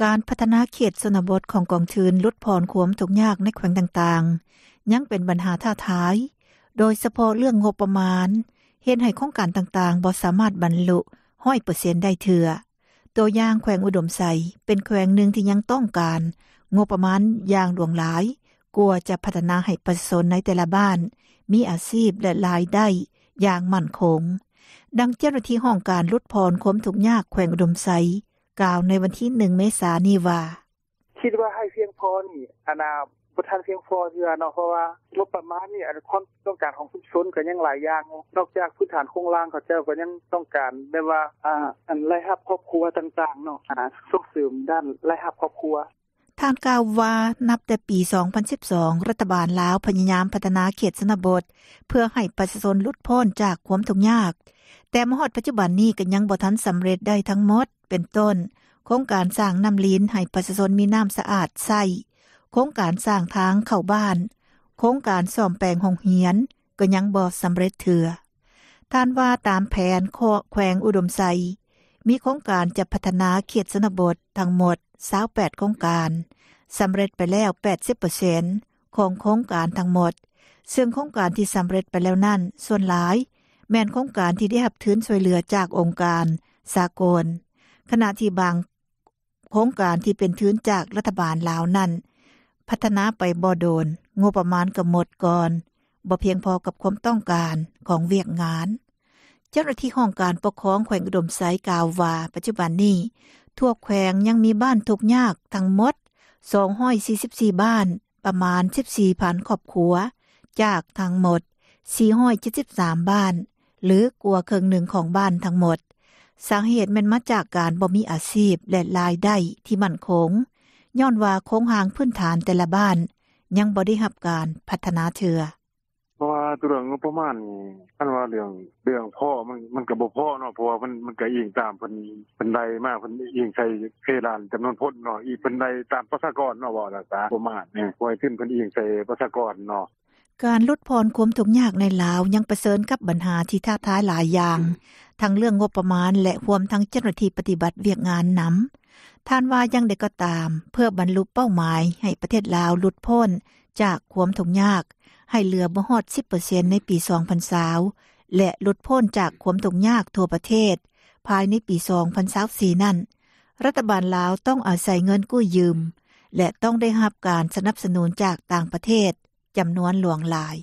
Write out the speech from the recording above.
ການພັດທະນາເຂດຊົນນະບົດຂອງກອງທຶນຫຼຸດຜ່ອນຄວາມທຸກຍາກໃນແຂວງຕ່າງໆ ຍັງເປັນບັນຫາທ້າທາຍ, ໂດຍສະເພາະເລື່ອງງົບປະມານ ເຮັດໃຫ້ໂຄງການຕ່າງໆບໍ່ສາມາດບັນລຸຮ້ອຍເປີເຊັນໄດ້ເທື່ອ. ຕົວຢ່າງແຂວງອຸດົມໄຊ ເປັນແຂວງໜຶ່ງທີ່ຍັງຕ້ອງການງົບປະມານຢ່າງຫຼວງຫຼາຍ ກວ່າຈະພັດທະນາໃຫ້ປະຊາຊົນໃນແຕ່ລະບ້ານມີອາຊີບ ແລະ ລາຍໄດ້ຢ່າງໝັ້ນຄົງ. ດັ່ງເຈົ້າໜ້າທີ່ຫ້ອງການຫຼຸດຜ່ອນຄວາມທຸກຍາກແຂວງອຸດົມໄຊ ກ່າວໃນວັນທີໜຶ່ງ ເມສານີ້ວ່າ: ຄິດວ່າໃຫ້ພຽງພໍນີ້ ອັນນ່າ ບໍ່ທັນພຽງພໍເທື່ອເນາະ ເພາະວ່າງົບປະມານນີ້ ອັນຄວາມຕ້ອງການຂອງຊຸມຊົນກໍຍັງຫຼາຍຢ່າງ ນອກຈາກພື້ນຖານໂຄງລ່າງ ເຂົາເຈົ້າກໍຍັງຕ້ອງການແບບວ່າ ອາ ອັນລາຍຮັບຄອບຄົວຕ່າງໆເນາະ ອາ ສົ່ງເສີມດ້ານລາຍຮັບຄອບຄົວ. ທ່ານກ່າວວ່າ ນັບແຕ່ປີສອງພັນສິບສອງ ລັດຖະບານລາວພະຍາຍາມພັດທະນາເຂດຊົນນະບົດ ເພື່ອໃຫ້ປະຊາຊົນຫຼຸດພົ້ນຈາກຄວາມທຸກຍາກ, ແຕ່ມາຮອດປັດຈຸບັນນີ້ກໍຍັງບໍ່ທັນສຳເລັດໄດ້ທັງໝົດ ເປັນຕົ້ນ ໂຄງການສ້າງນ້ຳລິນໃຫ້ປະຊາຊົນມີນ້ຳສະອາດໃຊ້, ໂຄງການສ້າງທາງເຂົ້າບ້ານ, ໂຄງການສ້ອມແປງໂຮງຮຽນ ກໍຍັງບໍ່ສຳເລັດເທື່ອ. ທ່ານວ່າຕາມແຜນ ແຂວງອຸດົມໄຊ ມີໂຄງການຈະພັດທະນາເຂດຊົນນະບົດທັງໝົດຊາວແປດໂຄງການ, ສຳເລັດໄປແລ້ວແປດສິບເປີເຊັນຂອງໂຄງການທັງໝົດ, ເຊິ່ງໂຄງການທີ່ສຳເລັດໄປແລ້ວນັ້ນ ສ່ວນຫຼາຍແມ່ນໂຄງການທີ່ໄດ້ຮັບທຶນຊ່ວຍເຫຼືອຈາກອົງການສາກົນ, ຂະນະທີ່ບາງ ໂຄງການທີ່ເປັນທຶນຈາກລັດຖະບານລາວນັ້ນ ພັດທະນາໄປບໍ່ດົນ ງົບປະມານກໍໝົດກ່ອນ, ບໍ່ພຽງພໍກັບຄວາມຕ້ອງການຂອງວຽກງານ. ເຈົ້າໜ້າທີ່ຫ້ອງການປົກຄອງແຂວງອຸດົມໄຊກ່າວວ່າ ປັດຈຸບັນນີ້ ທົ່ວແຂວງຍັງມີບ້ານທຸກຍາກທັງໝົດສອງຮ້ອຍສີ່ສິບສີ່ບ້ານ, ປະມານສິບສີ່ພັນຄອບຄົວ ຈາກທັງໝົດສີ່ຮ້ອຍເຈັດສິບສາມບ້ານ ຫຼື ກວ່າເຄິ່ງໜຶ່ງຂອງບ້ານທັງໝົດ. ສາເຫດແມ່ນມາຈາກການບໍ່ມີອາຊີບ ແລະ ລາຍໄດ້ທີ່ໝັ້ນຄົງ, ຍ້ອນວ່າໂຄງຮ່າງພື້ນຖານແຕ່ລະບ້ານຍັງບໍ່ໄດ້ຮັບການພັດທະນາເທື່ອ. ເພາະວ່າຕົວເລື່ອງງົບປະມານນີ້ ຄັນວ່າເລື່ອງ ເລື່ອງພໍມັນ ມັນກໍບໍ່ພໍເນາະ ເພາະວ່າມັນ ມັນກໍອີງຕາມເພິ່ນ ເພິ່ນໄດ້ມາ ເພິ່ນອີງໃສ່ເພດານຈຳນວນຄົນເນາະ ອີ ເພິ່ນໄດ້ຕາມປະຊາກອນເນາະ ເວົ້າແລ້ວຊະ ງົບປະມານນີ້ ເພາະວ່າທຶນເພິ່ນອີງໃສ່ປະຊາກອນເນາະ. ການຫຼຸດຜ່ອນຄວາມທຸກຍາກໃນລາວຍັງປະເຊີນກັບບັນຫາທີ່ທ້າທາຍຫຼາຍຢ່າງ, ທັງເລື່ອງງົບປະມານ ແລະ ຮວມທັງເຈົ້າໜ້າທີ່ປະຕິບັດວຽກງານນຳ. ທ່ານວ່າຢ່າງໃດກໍຕາມ, ເພື່ອບັນລຸເປົ້າໝາຍໃຫ້ປະເທດລາວຫຼຸດພົ້ນຈາກຄວາມທຸກຍາກ ໃຫ້ເຫຼືອບໍ່ຮອດສິບເປີເຊັນໃນປີສອງພັນຊາວ ແລະ ຫຼຸດພົ້ນຈາກຄວາມທຸກຍາກທົ່ວປະເທດ ພາຍໃນປີສອງພັນຊາວສີ່ນັ້ນ, ລັດຖະບານລາວຕ້ອງອາໄສເງິນກູ້ຢືມ ແລະ ຕ້ອງໄດ້ຮັບການສະໜັບສະໜູນຈາກຕ່າງປະເທດຈຳນວນຫຼວງຫຼາຍ.